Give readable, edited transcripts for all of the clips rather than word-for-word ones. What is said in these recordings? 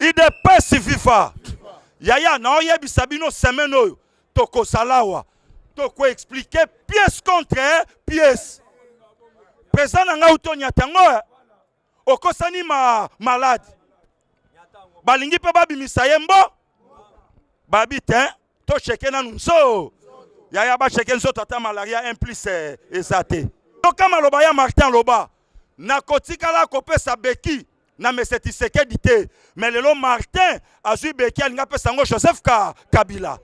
Udps viva! Yaya naoyebisa bino semaine oyo tokozala awa toko expliquer pièce contre pièce. Président na ngai utonyata yango eh. Okosani ma malade. Balingi mpe babimisa ye mbo babi te tocheke nanu nzo yaya bacheke nzoto ata malaria 1 plus eh, eza te. Yoka maloba ya Martin loba nakotikala kopesa beki na Monsieur Tshisekedi te mais lelo Martin azui beki alingi apesa yango Joseph ka Kabila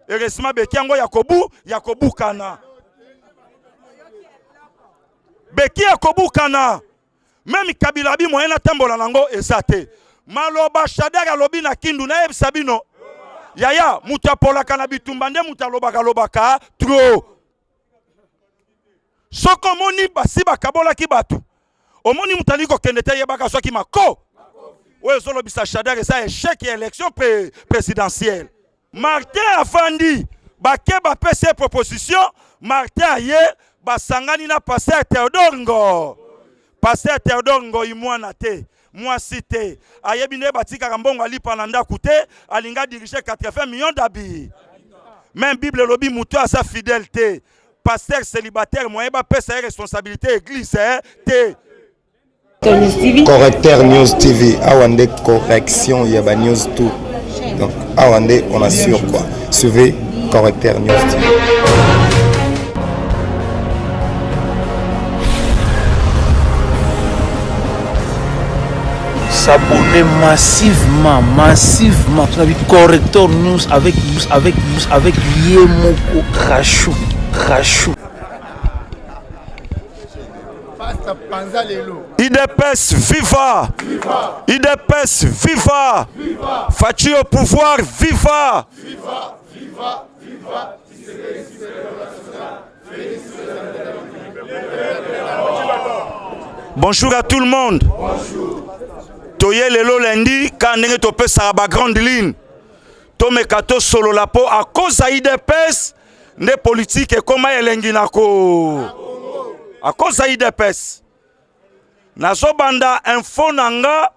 heureusement beki yango ya kobu ya kobukana beki ya kobukana meme Kabila bi moyen atambola nango eza te maloba Shadary alobi na Kindu nayebisa bino yaya moto apolaka na bitumba nde moto alobaka lobaka trop Soki omoni basi bakabolaki bato, omoni moto alingi kokende te, yebaka azwaki mako. Oyo ezolobisa Shadary eza echec ya election pre presidentielle. Martin afandi bake bapesi ye proposition, Martin aye basangani na pasteur Theodore Ngo. Pasteur Theodore Ngoyi mwana te mwasi te ayebi nde batikaka mbongo alipa na ndako te alinga dirige 80 millions d'abi meme bible elobi moto aza fidèle te pasteur célibataire moyen bapesa ye responsabilité église eh, te. Correcteur News TV, awa nde correction ya ba news tout. Donc awa nde on assure quoi. Suivez Correcteur News TV. S'abonner massivement, massivement. Correcteur News avec avec avec Yemoko Rachou. Rachou. UDPS viva! Viva! UDPS viva! Viva! Fatshi au pouvoir viva! Viva! Viva! Viva! Bonjour à tout le monde. Toye lelo lundi ka ndenge topesaka ba grande ligne tomeka tosolola mpo à cause ya UDPS nde politique ekoma elengi na ko à cause ya UDPS nazobanda info na nga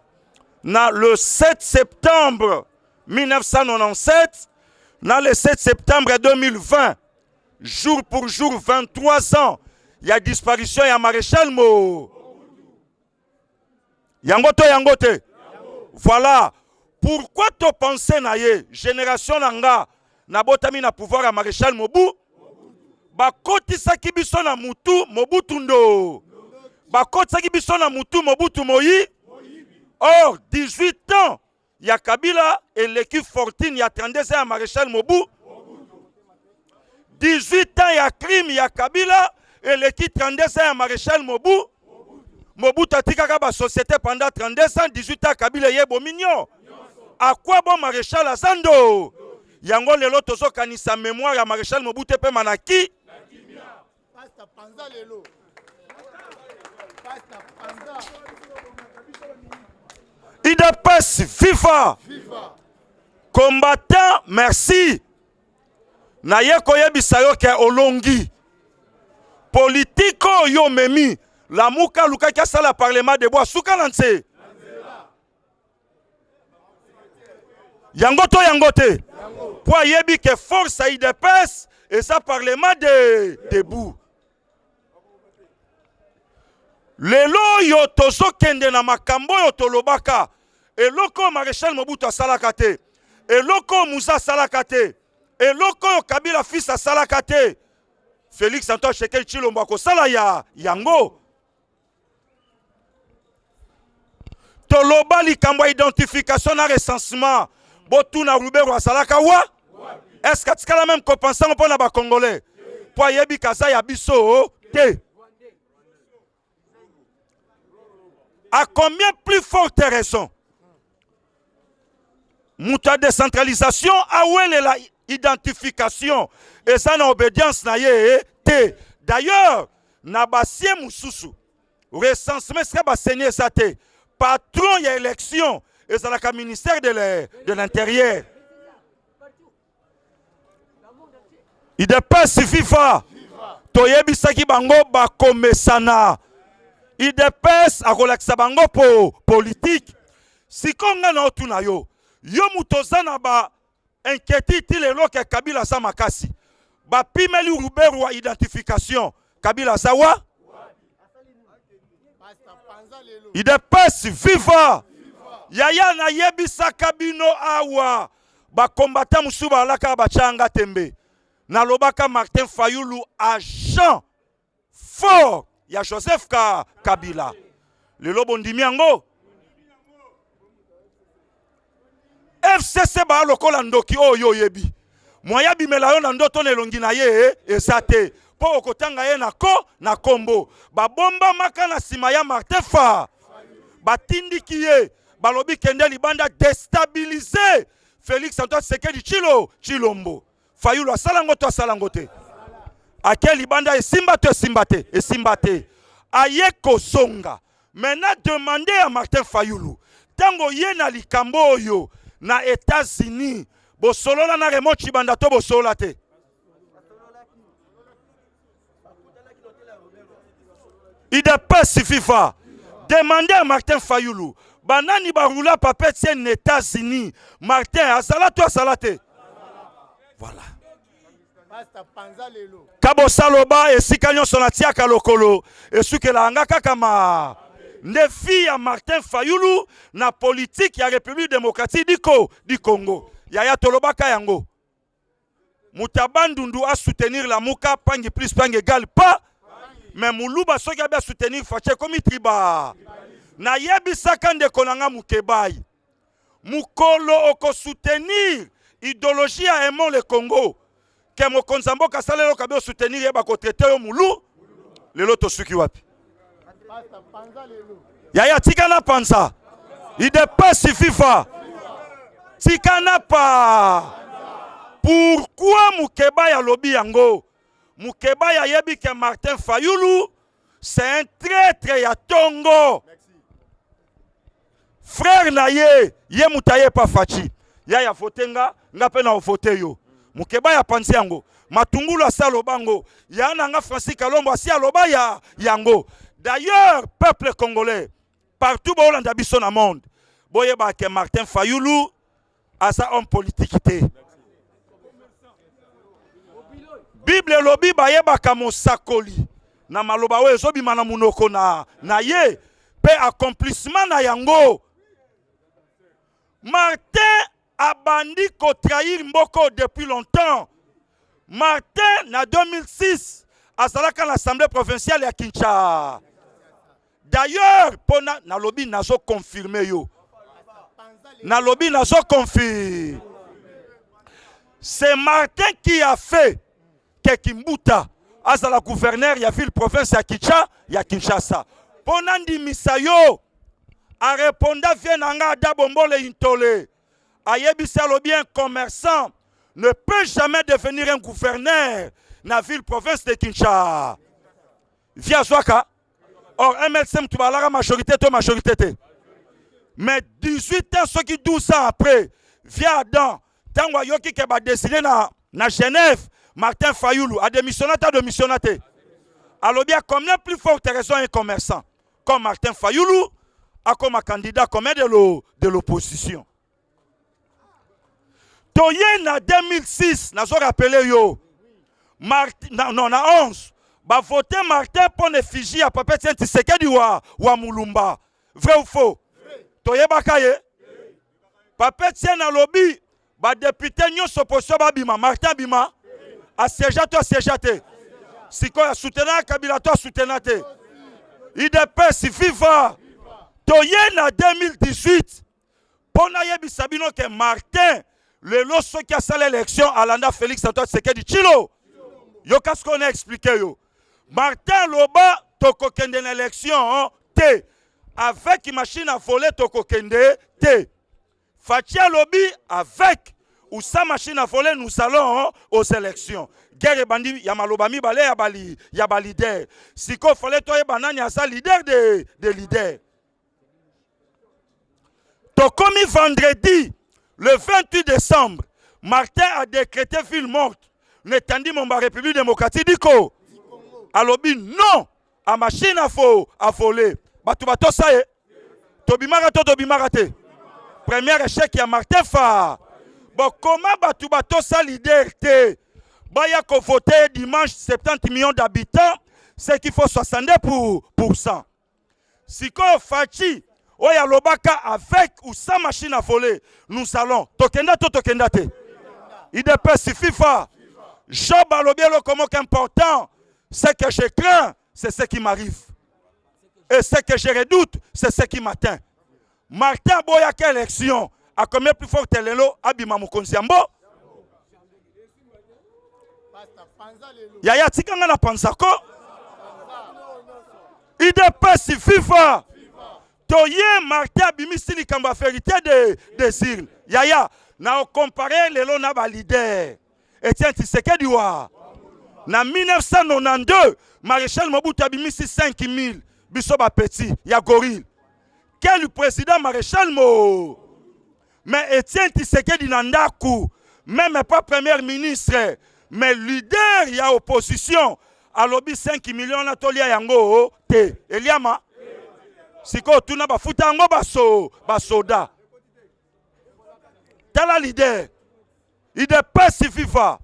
na le 7 septembre 1997 na le 7 septembre 2020 jour pour jour 23 ans ya disparition ya maréchal Mo yango to yango te voilà pourquoi to penser na ye génération na nga nabotami na pouvoir ya maréchal Mobu bakotisaki biso na mutu Mobutu ndo bakotisaki biso na mutu Mobutu moyi or 18 ans ya Kabila eleki fortune ya 32 ans ya Maréchal Mobu 18 ans ya crime ya Kabila eleki 32 ans ya Maréchal Mobu Mobutu atikaka ba société pendant 32 ans 18 ans Kabila ye bominio à quoi bon Maréchal Azando yango lelo tozokanisa mémoire ya Maréchal Mobutu mpe manaki Pasta panza lelo. Pasta panza. UDPS viva! Viva! Combattant merci. Naye koyebisa yo ke olongi. Politique oyo omemi Lamuka alukaki asala parlement debout asuka na nse. Yango to yango te. Po ayebi ke force ya UDPS eza parlement de debout. Lelo oyo tozokende na makambo oyo tolobaka, eloko oyo Maréchal Mobutu asalaka te, eloko oyo Musa asalaka te, eloko oyo Kabila fils asalaka te, Félix Antoine Tshisekedi Tshilombo akosala ya yango. Toloba likambo ya identification na recensement, botuna Ruberwa azalaka wa? Est-ce que atikala même kopensa ngo mpona ba Congolais? Po ayebi kaza ya biso te. À combien plus forte raison moto ya décentralisation awelela identification eza na obédience na ye te. D'ailleurs na basie mosusu recensement esika baseni eza te, patron ya élection ezalaka ministère de l'intérieur. UDPS viva! Toyebisaki bango bakomesana. UDPS akolakisa bango po politique. Sikoyo ngai na otuna yo, yo moto oza na ba inquiétude ti lelo ke Kabila aza makasi, bapimeli Ruberwa identification, Kabila aza wa Udps viva! Yaya nayebisaka bino awa bakombata mosusu balaka batyanga tembe, nalobaka Martin Fayulu agent fort ya Joseph ka Kabila. Lelo bondimi yango? FCC baa lokola ndoki oyo yo oyebi moyen abimela yo na ndoto na elongi na ye eza te mpo okotanga ye na ko na kombo. Babombamaka na nsima ya Martin Fa, batindiki ye, balobi kende libanda destabiliser Felix Antoine Tshisekedi Tshilo Tshilombo. Fayulu asala ngo to asala ngo te? Ake libanda esimba to esimba te? Esimba te. Aye kozonga. Maintenant demande ya Martin Fayulu ntango ye na likambo oyo na États-Unis bosolola na Raymond Tshibanda to bosolola te? Udps viva. Demandez à Martin Fayulu banani barula papa Etienne na États-Unis. Martin azala to azala te? Voilà. Kabosaloba esika nyonso natiaka lokolo esukelaka nga kaka ma nde fille ya Martin Fayulu na politique ya République démocratique du Congo. Yaya tolobaka yango. Moto ya Bandundu a soutenir Lamuka, pangi plus pangi égale pas. Mais Muluba soki abi a soutenir Fatshi ekomi triba. Nayebisaka ndeko na nga Mukebayi, mokolo oko soutenir idéologie ya Aimons le Congo ke mokonzi ya mboka asala eloko abi osoutenir ye, bakotraite yo mulu. Lelo tosuki wapi? Yaya tika na panza Udps viva, tika na pa. Pourquoi Mukebayi alobi yango? Mukebayi ayebi ke Martin Fayulu c'est un traître ya tongo. Frère na ye, ye moto aye pa Fatshi. Yaya vote nga, nga mpe na vote yo. Mukebayi apanzi yango. Matungulu asi aloba yango. Ya na nga Francis Kalombo asi aloba ya yango. D'ailleurs, peuple congolais, partout boolanda biso na monde, boyeba ke Martin Fayulu aza homme politique te. Bible elobi bayebaka mosakoli na maloba oyo ezobima na monoko na, na ye mpe accomplissement na yango. Martin abandi kotrahir mboko depuis longtemps. Martin na 2006 azalaka na assemblée provinciale ya Kinshasa. D'ailleurs pona nalobi nazo confirmer yo, nalobi nazo confirmer, c'est Martin qui a fait que Kimbuta azala gouverneur ya ville province ya Kinshasa, ya Kinshasa. Pona ndimisa yo, areponda vie na nga Ada Bombole Intole, ayebisi alobi un commerçant ne peut jamais devenir un gouverneur na ville province de Kinshasa. Vie azwaka or MLC mutu balaka majorité to majorité te, mais 18 ans soki 12 ans après vie Adam ntango ayoki ke badesine na, na Genève, Martin Fayulu adémissionna te, adémissionna te, alobi à combien plus forte raison un commerçant comme Martin Fayulu akoma candidat commun de l'opposition. Toye na 2006, nazo rappeler yo Martin, na, non, na 11 bavote Martin mpo na effigie ya Papa Etienne Tshisekedi wa, wa Mulumba. Vrai ou faux? Toyebaka ye Papa Etienne alobi badepute nyonso opposition babima, Martin abima, asiégea to asiégea te? Sikoyo asoutenaka Kabila to asoutena te? Udps viva. Toye na 2018 mpo nayebisa bino ke Martin lelo soki asala élection alanda Félix Antoine Tshisekedi Tshilo. Yoka sikoyo na explique yo. Martin loba tokokende na élection te avec machine à voler, tokokende te. Fatshi alobi avec ou sans machine à voler nous allons aux élections. Guerre ebandi ya maloba mibale ya bali ya ba leader. Sikoyo fallait toyeba nani aza leader de leader. Tokomi vendredi le 28 décembre, Martin a décrété ville morte netandi momba République démocratique du Congo. Alobi non à machine à faux à voler. Bato batosa ye. Tobimaka to tobimaka te. Premier échec ya Martin Fa. Bon, comment bato batosa leader te baya kovote dimanche 70 millions d'habitants, ce qu'il faut 62 pour cent. Sikoyo Fatshi oyo alobaka avec ou sans machine à voler, nous allons tokenda to tokenda te. UDPS FIFA. Job alobi eloko moko important: ce que je crains, c'est ce qui m'arrive, et ce que je redoute, c'est ce qui m'atteint. Martin aboyaka élection, à combien plus forte lelo abima mokonzi ya mbo. Yaya, tikanga na panzako. UDPS FIFA. Toye, Martin abimisi likambo ya vérité de des urnes. Yaya, na ocompare lelo na baleader Etienne Tshisekedi wa na 1992, Maréchal Mobutu abimisi 5000, biso bapeti ya gorille. Quel président Maréchal Mo? Mais Etienne Tshisekedi na ndako, même pas premier ministre, mais leader ya opposition, alobi 5 millions na tolia yango te. Eliama sikoyo, tuna bafuta yango baso basoda. Tala leader UDPS FIFA.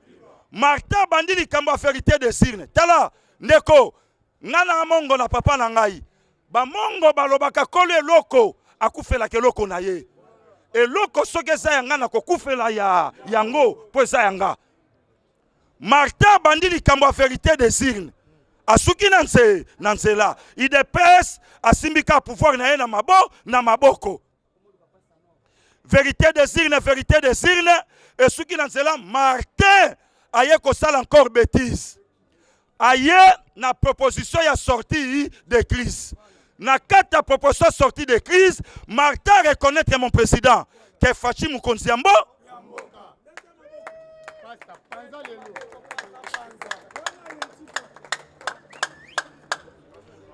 Martin abandi likambo ya vérité des urnes. Tala ndeko, nga na mongo na papa na ngai, bamongo balobaka kolo eloko akufelaka eloko na ye. Eloko soki eza ya nga, na kokufela ya yango mpo eza ya nga. Martin abandi likambo ya vérité des urnes, asuki na nze na nzela. UDPS asimbi kaka pouvoir na ye na mabo na maboko. Vérité des urnes, vérité des urnes esuki na nzela. Martin aye kosala encore bêtise, aye na proposition ya sortie de crise. Na kati ya proposition sortie de crise, Martin reconnaître mon président ke Fatshi mokonzi ya mbo. Pasta, panza lelo.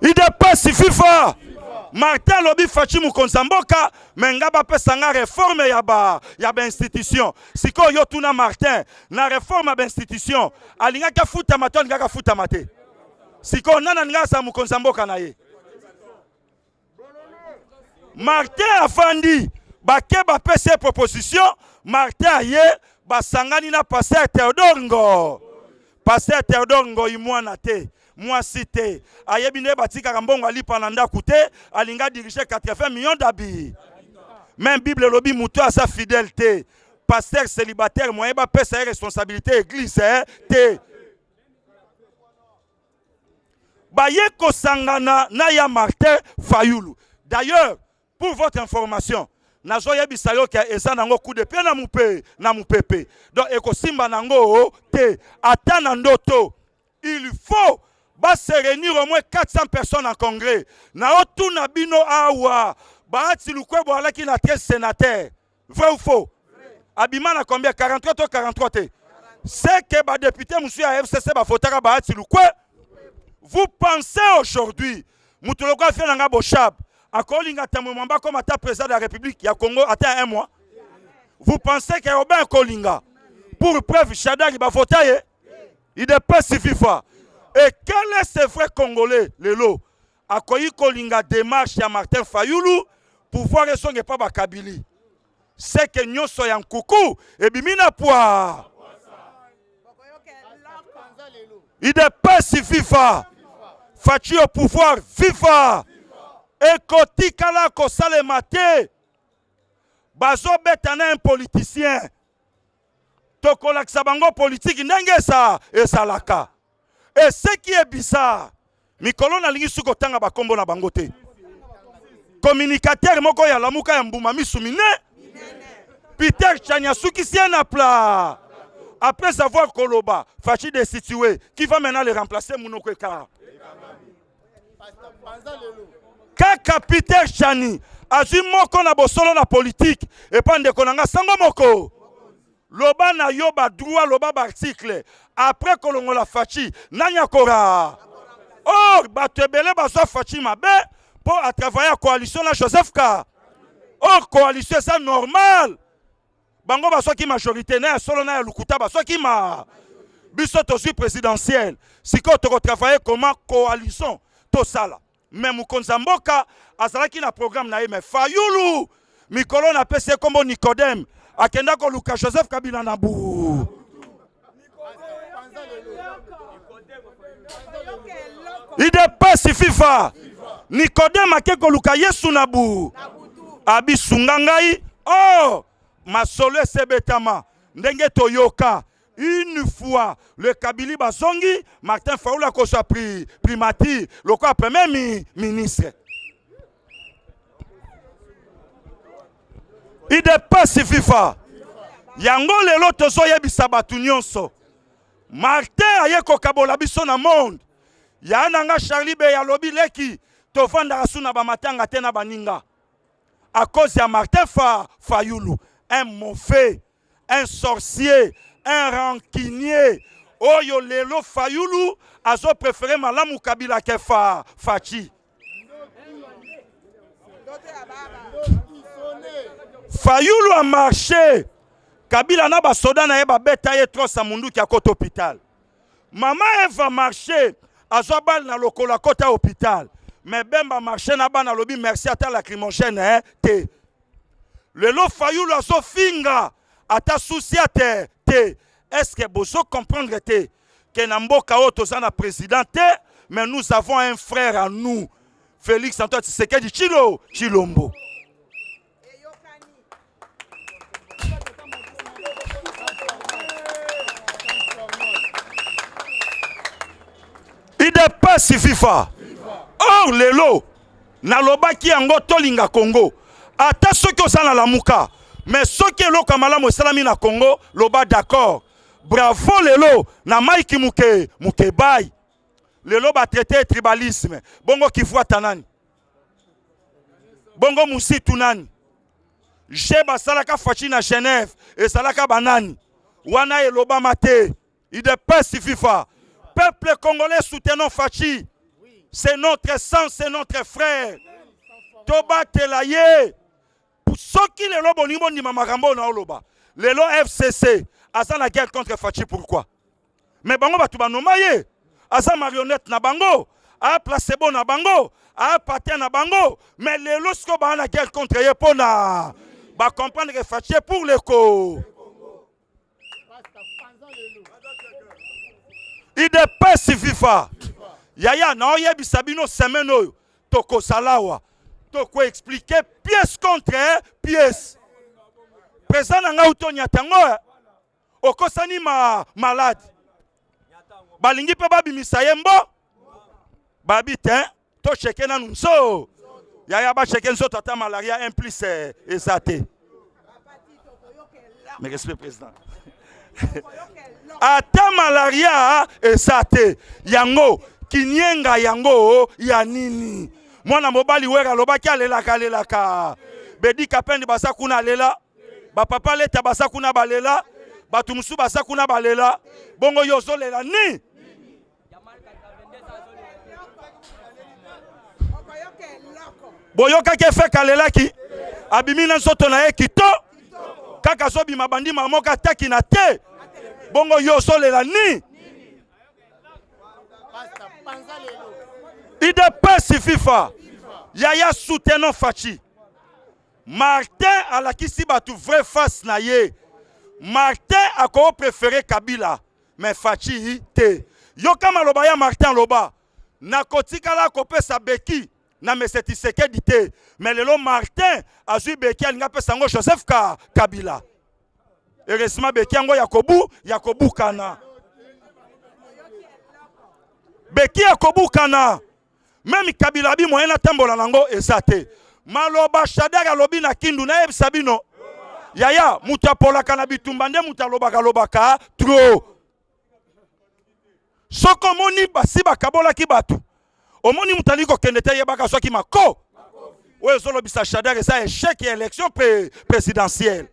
UDPS FIFA. Martin alobi Fatshi mokonzi ya mboka, me nga bapesa nga réforme ya ba ya bainstitution. Sikoyo yo tuna Martin, na réforme ya bainstitution, alingaki afutama to alingaki afutama te? Sikoyo nani alingaki asala mokonzi ya mboka na ye? Martin afandi, bake bapesi ye proposition. Martin aye, basangani na pasteur Théodore Ngo. Pasteur Théodore Ngoi, mwana te, mwasi te, ayebi nde batikaka mbongo alipa na ndako te, alinga dirige 80 millions d'habitants. Même Bible elobi moto aza fidèle te, pasteur célibataire, moyen bapesa ye responsabilité église, eh, te. Baye kosangana na ya Martin Fayulu. D'ailleurs, pour votre information, nazoyebisa yo ke eza nango coup de pied na mupe na mupepe. Donc ekosimba nango te ata na ndoto. Il faut ba se réunir au moins 400 personnes en congrès. Na otuna bino awa, Bahati Lukwebo alaki na 13 sénateur, vrai ou faux? Abima na combien? 43 to 43 te? C'est que badéputé mosusu ya FCC bafotaka Bahati Lukwe. Vous pensez aujourd'hui moto lokola afia na nga Boshab akolinga Tambwe Mwamba comme ata président de la République ya Congo ata un mois? Vous pensez que Robin akolinga? Pour preuve, Shadary bavota ye. UDPS FIFA. Et quel est ce vrai Congolais lelo akoyi kolinga démarche ya Martin Fayulu, pouvoir esonge epa bakabili? C'est que nyonso ya nkuku ebimi na pwa. Panza lelo. UDPS FIFA. Fatshi au pouvoir, viva! Ekotikala kosalema te. Bazobeta na un politicien, tokolakisa bango politiki ndenge esa ezalaka. Et ce qui est bizarre, mikolo nalingi soki kotanga bakombo na bango te, communicateur moko ya Lamuka ya mbuma misu mine, Peter Chani, asukisi ye na plat après avoir koloba Fatshi destitué, qui va maintenant le remplacer? Munoko ekara. Pasta, panza lelo. Kaka Peter Chani azwi moko na bosolo na politike epa ndeko na nga sango moko. Loba na yo badroit, loba baarticle. Après kolongola Fatshi, nani akora? Or bato ebele bazwa Fatshi mabe mpo atravaille ya coalition na Joseph Ka. Or coalition eza normal, bango bazwaki majorité na ya solo na ya lukuta, bazwaki ma biso tozwi présidentielle. Sikoyo tokotravaille comment? Coalition tosala, mais mokonzi ya mboka azalaki na programme na ye. Mais Fayulu, Mikolo napesi ye nkombo Nicodème, akenda koluka Joseph Kabila na bu. Idepesi fifa. Nicodème ake koluka Yesu na bu. Abisunga ngai. Oh, masolo esebetama ndenge toyoka une fois le Kabili bazongi, Martin Fayulu akozwa pri, primature lokola premier mi, ministre. Idepesi fifa. Yango lelo tozoyebisa bato nyonso, Martin aye kokabola biso na monde. Ya na nga Charlie Bey alobi leki tovandaka su na bamatanga te na baninga à cause ya Martin fa, Fayulu, un mauvais, un sorcier, un rancunier. Oyo lelo Fayulu azo préférer malamu Kabila ke fa, Fatshi. Fayulu a marché. Kabila na basoda na ye babeta ye trosa munduki akota hôpital. Mama Eva marché azwa balle na lokolo akota hôpital. Mais Bemba marché na bana alobi merci ata lacrymogène eh, te. Lelo Fayulu azofinga ata souci te te. Est-ce que bozo comprendre te que na mboka oyo toza na président te, mais nous avons un frère à nous, Félix Antoine Tshisekedi Tshilo Tshilombo. Idepesi FIFA. Or lelo nalobaki yango tolinga Congo. Ata soki oza na lamuka, mais soki eloko ya malamu esalami na Congo, loba d'accord. Bravo lelo na Mike Muke Mukebayi. Lelo ba traite tribalisme. Bongo Kivuata nani? Bongo Musitu nani? Je basalaka Fatshi na Genève ezalaka banani? Wana elobama te. Idepesi FIFA. Peuple congolais, soutenons Fatshi. C'est notre sang, c'est notre frère. Tobatela ye. Soki lelo bolingi bondima makambo oyo naoloba. Lelo FCC aza na guerre contre Fatshi pourquoi? Mais bango bato banoma ye. Aza marionnette na bango, a placebo na bango, a patin na bango. Mais lelo siko ba na guerre contre ye pona ba comprendre que Fatshi est pour le co. Idepesi FIFA. Yaya naoyebisa bino semaine oyo tokozala awa tokoexplike pièce contre pièce. Président na ngai utonyata yango okosani ma malade balingi mpe babimisa ye mbo babi te tocheke nanu nso yaya bacheke nzoto ata malaria un plus eh, eza te. Mais respect président ata malaria eza te yango kinienga yango ya nini mwana mobali wera alobaki alelaka alelaka bedi kapende baza kuna alela bapapa leta baza kuna balela bato mosusu baza kuna balela bongo yo ozolela ni boyokaki efeke alelaki abimi na nzoto na ye kito kaka azobima bandima moko ataki na te bongo yo ozolela ni idps fifa yaya soutenons Fatshi Martin alakisi bato vrai face na ye. Martin ako préférer Kabila mais Fatshi te. Yoka maloba ya Martin aloba nakotikala kopesa beki na Mese Tshisekedi te, mais lelo Martin azwi beki alingi apesa yango Joseph Ka Kabila. Heureusement beki yango ya kobu ya kobukana, beki ya kobukana. Meme Kabila abi moyen natambola nango eza te. Maloba Shadary alobi na Kindu nayebisa bino yaya moto apolaka na bitumba nde moto alobaka lobaka trop. Soki omoni basi bakabolaki bato, omoni moto alingi kokende te, yebaka azwaki mako. Oyo ezolobisa Shadary eza échec ya élection présidentielle.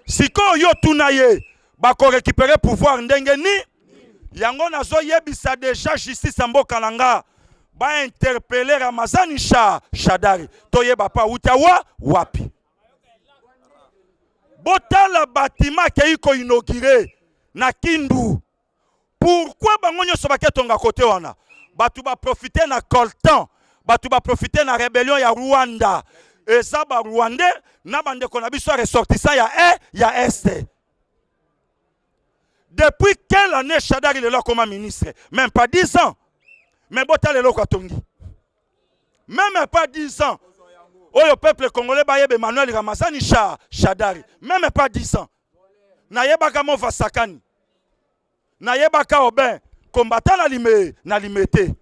Sikoyo yo tuna ye bako récupérer pouvoir ndenge ni yango nazoyebisa deja justice ya mboka na nga ba interpeller Ramazani Sha Shadary toyeba pa uta wa wapi. Botala bâtiment akei ko inaugurer na Kindu. Pourquoi bango nyonso baketonga kote wana? Bato ba profiter na coltan. Bato baprofite na rébellion ya Rwanda. Eza ba Rwandais na bandeko na biso ya ressortissant ya e ya Est. Depuis quelle année Shadary lelo akoma ministre? Même pas 10 ans. Mais botala eloko atongi. Même pas 10 ans. Oyo peuple congolais bayeba Emmanuel Ramazani Shadary. Même pas 10 ans. Nayebaka Mova Sakani. Nayebaka Aubin combattant na lime na limete.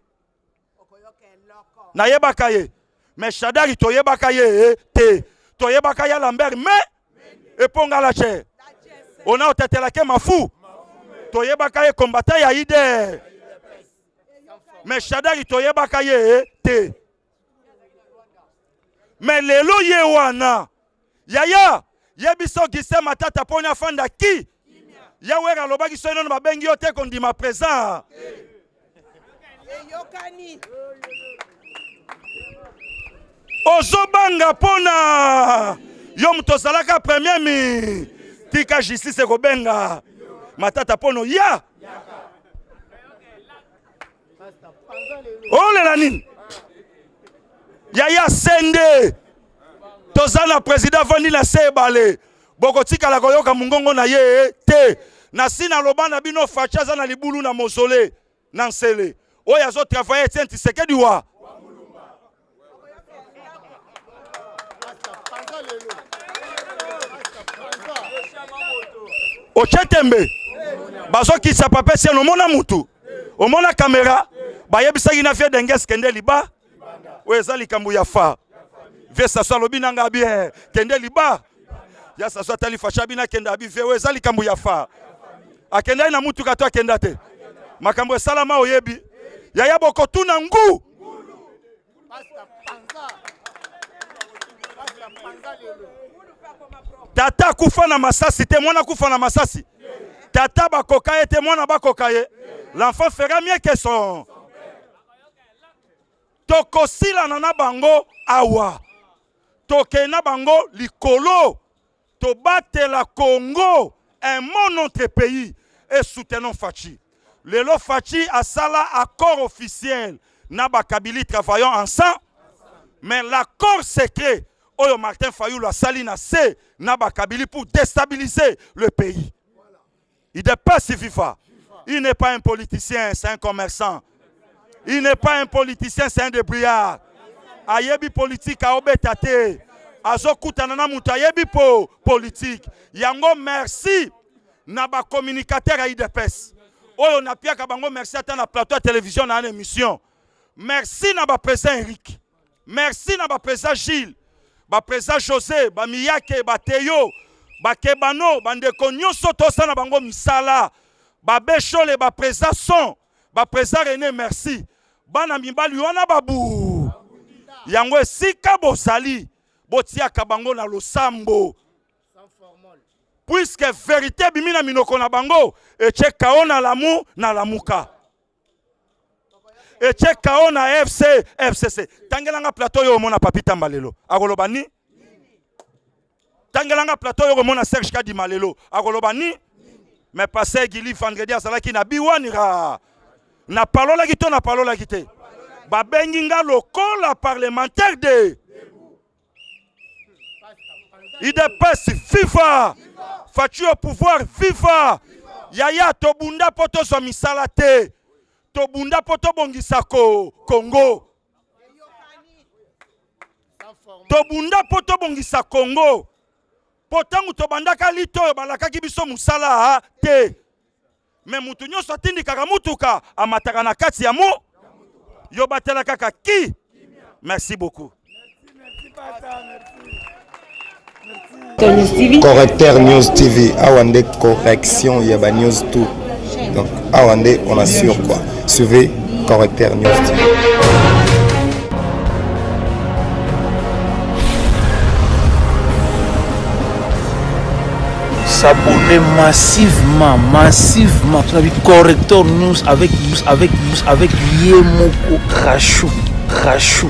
Nayebaka ye. Mais Shadary toyebaka ye te. Toyebaka ya Lambert mais eponga la chair. Ona otetelake mafu. Toyebaka ye combattant ya IDR. Mais Shadary toyebaka ye te. Mais lelo ye wana yaya yebisa Augustin Matata poni afanda ki ya wera alobaki soki nano babengi yo te kondima présent. Eyokani. Ozobanga mpona yo moto ozalaka premier mi tika justice ekobenga Matata mpono ya olela nini yaya sende toza na président avandi na se ebale bokotikala koyoka mongongo na ye te. Nasi naloba na bino Fatshi aza na libulu na mausolée na nsele oyo azotravaille Etienne Tshisekedi wa otie tembe bazokisa papa Etienne omona mutu omona kamera bayebisaki na vie denges kende liba oyo eza likambo ya fa vie saso alobi nanga bien kende liba ya saso atali fasha bina akenda abi vie oyo eza likambo ya fa akendaki na mutuka to akenda te makambo esalama oyebi yaya bokotuna ngu tata akufa na masasi te mwana akufa na masasi tata bakoka ye te mwana bakoka ye l'enfant fera mieux que son tokosilana na bango awa tokei na bango likolo tobatela Congo aimons notre pays et soutenons Fatshi lelo Fatshi asala accord officiel na bakabili travaillons ensemble mais l'accord secret oyo Martin Fayulu asali na se na bakabili pour déstabiliser le pays. Il dépasse FIFA. Il n'est pas un politicien, c'est un commerçant. Il n'est pas un politicien, c'est un débrouillard. Ayebi politique aobeta te. Azokutana na mutu ayebi po politique. Yango merci na ba communicateur ya UDPS. Oyo napiaka bango merci ata na plateau ya télévision na émission. Merci na ba président Eric. Merci na ba président Gilles, ba président José, ba Miyake, ba Teyo, ba Kebano, bandeko nyonso tosala bango misala. Ba Beshole, ba président Son, ba président René, merci. Bana mibali wana babu. Yango esika bozali, botiaka bango na losambo. Puisque vérité bimi na minoko na bango, etie kao na lamu na lamuka. Etie kao na FC FCC. Tangelanga plateau yo omona Papi Tamba lelo. Akoloba ni? Tangelanga plateau yo omona Serge Kadima lelo. Akoloba ni? Mais pasteur Gili vendredi azalaki na biwanira. Na palolaki to na palolaki te. Babengi nga lokola parlementaire de UDPS viva Fatshi au pouvoir viva yaya tobunda po tozwa misala te tobunda po tobongisa ko Congo tobunda po tobongisa Congo po ntango tobandaka lito oyo balakaki biso mosala te me mutu nyonso atindikaka mutuka amataka na kati ya mu yo batela kaka ki merci beaucoup. Correcteur News TV, awa nde correction ya ba news tout. Donc awa nde on assure quoi. Suivez Correcteur News TV. S'abonner massivement, massivement. Correcteur News avec, avec, avec Yemoko Rachou, Rachou.